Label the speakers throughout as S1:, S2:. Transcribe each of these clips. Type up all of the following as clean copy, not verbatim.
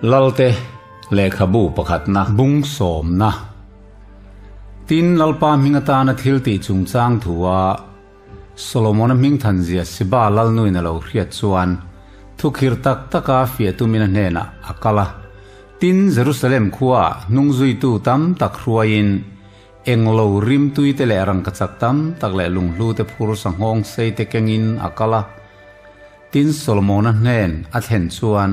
S1: Lalte lehkhabu pakhatna bung sawmna. Tin, Lalpa hming atana thil tih chungchang thua Solomona hming thanzia Siba lalnuin a lo hriat chuan thukhir tak taka fiah tumin a hnenah a kal a. Tin, Jerusalem khuaah hnungzuitu tam tak hruaiin Englo rimtui te leh rangkachak tam tak leh lunghlu te phur sanghawng sei te kengin a kal a. Tin, Solomona hnen a thlen chuan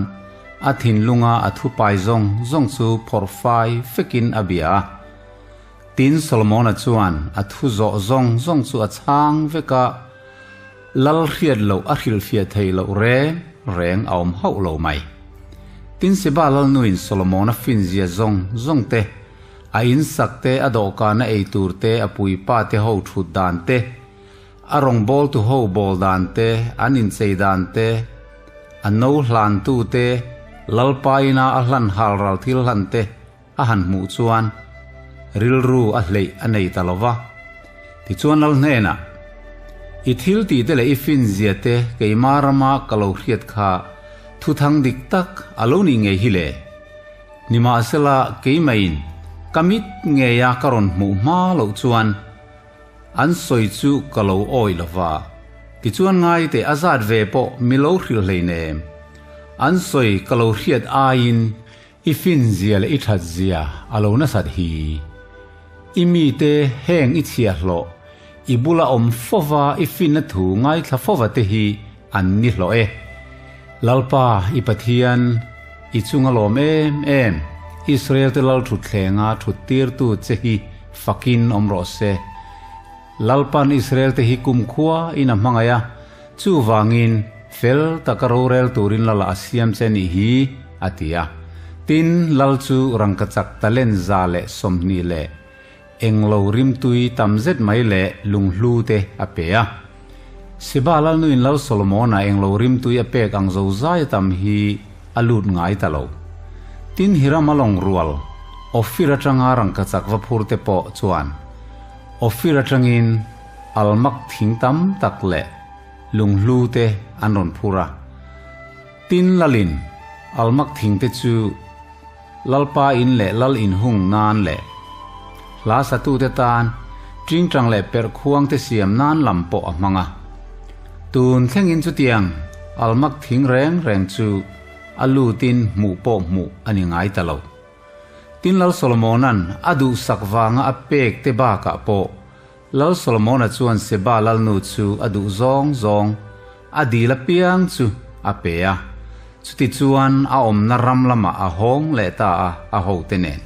S1: a thinlunga a thupai zawng zawng chu phawrh fai fekin a bia a. Tin, Solomona chuan a thu zawh zawng zawng chu a chhang vek a, lal hriat loh a hrilhfiah theih loh reng reng a awm hauh lo mai. Tin, Seba lalnuin Solomona finzia zawng zawng te, A in sak te, a dawhkana ei tur te, a puipa te ho thut dan te, a rawngbawltu ho bawl dan te, an inchei dan te, a no hlantu te, Lalpa ina a hlan hal ral thil hlan te a han hmuh chuan rilru a hleih a nei ta lo va. Tichuan Lal hnenah, I thil tih te leh i finzia te keima rama ka lo hriat kha thuthang dik tak a lo nih ngei hi le? Nimahsela, keimaiin ka mit ngeia ka rawn hmuh hma loh chuan an sawi chu ka lo awih lo va. Tichuan ngaite a zat ve pawh mi lo hrilh hleinem. An sawi ka lo hriat aiin i finzia leh i thatzia a lo nasat hi. I mite heng i chhiahhlawh, i bula awm fova i finna thu ngaithla fova te hi an ni hlawh e. Lalpa, i Pathian, i chunga lawm em em, Israel-te lal thutthlenga thuttirtu che hi fakin awm rawh se. Lalpa'n Israel-te hi kumkhua in a hmangaih a, chuvangin fel taka rorel turin lala a siam che nih hi, a ti a. Tin, lal chu rangkachak talent 120 leh Englo rimtui tam zet mai leh lunghlu te a pe a. Siba Lalnuin Lal Solomona englo rimtui a pek ang zozai a tam hi a lut ngai ta lo. Tin Hiram a lawng rual, Ophir atanga rangkachak va phur te pawh chuan Ophir atangin almak thing tam tak leh lunghlu te an rawn phur a. Tin Lalin almak thing te chu Lalpa in leh Lal inhung nan leh hla satute tan tingtang leh perh khuang te siam nan lam pawh a hmang a. Tun thlengin chutiang almak thing reng reng chu a lutin hmuh pawh hmuh a ni ngai ta lo. Tin Lal Solomona'n a duhsak vanga a pek te bakah pawh Lal Solomona chuan Seba lalnu chu a duh zawng zawng a dil apiang chu a pe a, chutichuan a awmna ram lamah a hawng leh ta a, a hote nen.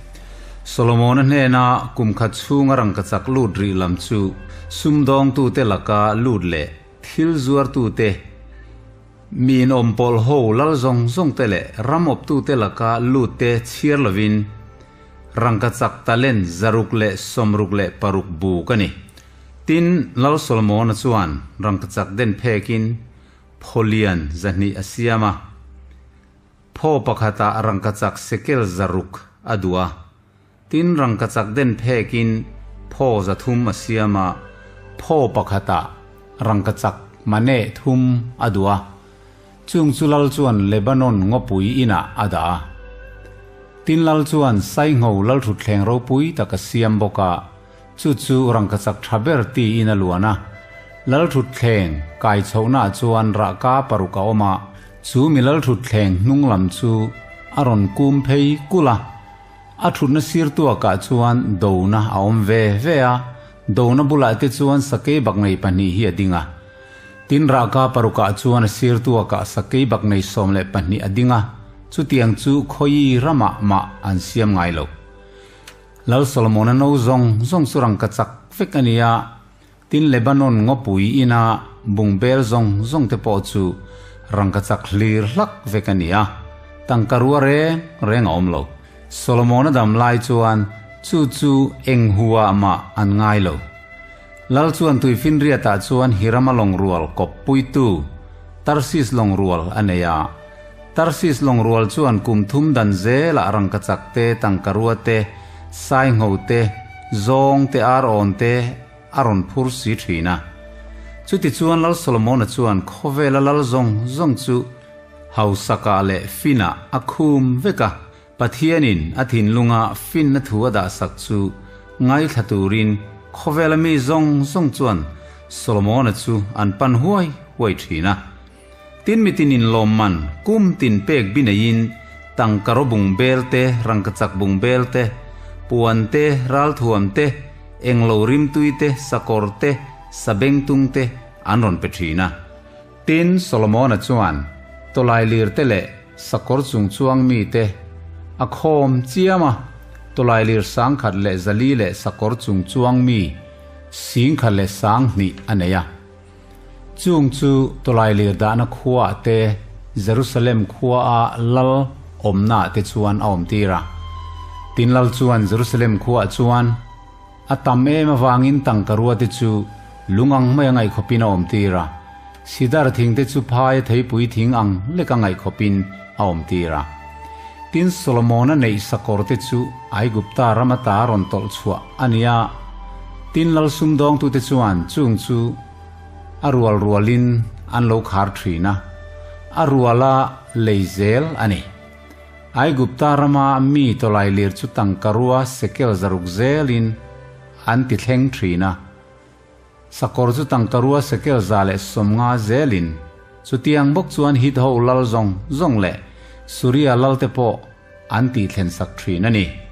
S1: Solomona hnena kum khat chhunga rangkachak lut rih lam chu sumdawngtute laka lut leh thil zuartute, mi inawmpawlh ho lal zawng zawngte leh ram awptute laka lutte chhiar lovin, Rangkachak talent 666 buk a ni. Tin, Lal Solomona chuan rangkachak den phekin phaw lian 200 a siam a. Phaw pakhatah rangkachak sekel 600 a duh a. Tin, rangkachak den phekin phaw 300 a siam a, phaw pakhatah rangkachak maneh thum a duh a. Chung chu lal chuan Lebanon ngawpui inah a dah a. Tin lal chuan Saingho lalthutthleng ropui tak a siam bawk a, chu chu rangkachak tha ber tiin a luan a. Lalthutthleng kai chhohnaah chuan rahka paruk a awm a, chu mi lalthutthleng hnung lam chu a rawn kum phei kulh a. A thutna sir tuakah chuan dona a awm ve ve a, dona bulah te chuan sakei baknei pahnih hi a ding a. Tin rahka parukah chuan a sir tuakah sakei bak nei 12 a ding a, chutiang chu khawi ramah mah an siam ngai lo. Lal Solomona no zawng zawng chu rangkachak vek a ni a, tin Lebanon ngawpui ina bungbel zawng zawng te pawh chu rangkachak hlir hlak vek a ni a, tangka rua reng reng a awm lo. Solomona dam lai chuan chu chu eng huah mah an ngai lo. Lal chuan tuifinriatah chuan Hirama lawng rual kawppuitu Tarsis lawng rual a nei a. Tarsis lawng rual chuan kum thum dan zelah rangkachak te, tangkarua te, saingho te, zawng te, ar-awn te a rawn phur si thin a. Chutichuan Lal Solomona chuan khawvela lal zawng zawng chu. Hausakah leh finah a khum vek a, Pathianin a thinlunga finna thu a dahsak chu ngaithla turin khawvela mi zawng zawng chuan Solomona chu an pan huai huai thin a. Tin mitin inlawmman kum tin pek bi neiin tangka raw bung bel te, rangkachak bung bel te, puan te, ralthuam te, englo rimtui te, sakawr te, sabengtung te an rawn pe thin a. Tin, Solomona chuan tawlailir te leh sakawr chungchuang mite a khawm chiam a, tawlailir 10,000 leh 400 leh sakawr chungchuang mi 10,000 leh 2,000 a nei a. Chung chu tawlailir dahna khuaah te, Jerusalem khuaa lal awmnaah te chuan a awmtir a. Tin, lal chuan Jerusalem khuaah chuan A tam em avangin tangka ruate chu lung ang mai a ngaihkhawpin a awmtir a, sidar thingte chu phaia theipui thing ang leka ngaihkhawpin a awmtir a. Tin, Solomona neih sakawrte chu Aigupta ram ata rawn tawlh chhuah a ni a, tin lal sumdawngtute chuan chung chu a rual rualin an lo khar thin a, a ruala lei zel a ni. Aigupta rama mi tawlailir chu tangka rua sekel 600 zelin an ti thleng thin a, sakawr chu tangka rua sekel 150 zelin. Chutiang bawk chuan Hit ho lal zawng zawng leh Suria lalte pawh an tih thlen sak thin a ni.